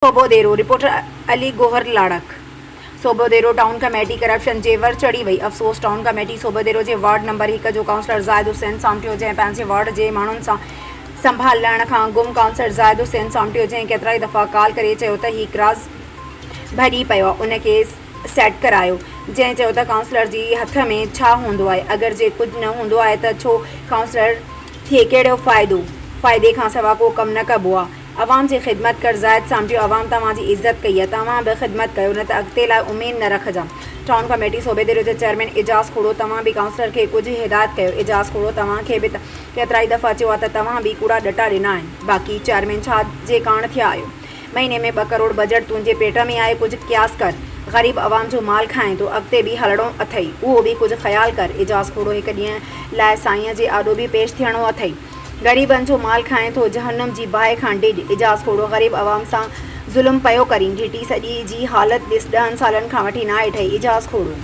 Sobhodero, reporter Ali Gohar Larak, Sobhodero town committee corruption جي ور چڙهي وئي، افسوس ٽائون ڪميٽي سوڀوديرو جي وارڊ نمبر هڪ جو ڪائونسلر زاهد حسين سامٽيو جنهن پنهنجي وارڊ جي ماڻهن سان سنڀال لهڻ کان گم ڪائونسلر زاهد حسين سامٽيو جنهن ڪيترائي دفعا ڪال ڪري چيو ته هي ڪراس ڀڄي پيو آ ان کي سيٽ ڪرايو جنهن چيو ته ڪائونسلر جي هٿ ۾ ڇا هوندو آهي اگر جي ڪجهه نه هوندو آهي ته ڇو ڪائونسلر ٿئي ڪهڙو فائدو فائدي کان سوا ڪو ڪم نه ڪبو آ. عوام جي خدمت ڪر زاهد سامٽيو عوام توهان جي عزت ڪئي آهي توهان به خدمت ڪيو نه ته اڳتي لاء اميد نه رکجان ٽائون ڪميٽي صوبيديرو جو چيئرمين اعجاز کوڙو توهان به ڪائونسلر کي ڪجهه هدايت ڪيو اعجاز کوڙو توهان کي به ڪيترائي دفعا چيو آهي ته توهان به ڪوڙا ڏٽا ڏنا آهن باقي چيئرمين ڇا جي ڪاڻ ٿيا آهيو مهيني ۾ ٻه ڪروڙ بجيٽ تنهنجي پيٽ ۾ آهي ڪجهه قياس ڪر غريب عوام جو مال کائين ٿو اڳتي به هلڻو اٿئي اهو به ڪجهه خيال ڪر اعجاز کوڙو هڪ ڏينهن لاء سائين جي آڏو به پيش ٿيڻو اٿئي. غريبن جو مال کائين ٿو جهنم جي باهه کان ڊڄ اعجاز کوڙو غريب عوام سان ظلم پيو ڪرين گهٽي سڄي جي حالت ڏس ڏهن سالن کان وٺي ناهي ٺهي اعجاز کوڙو.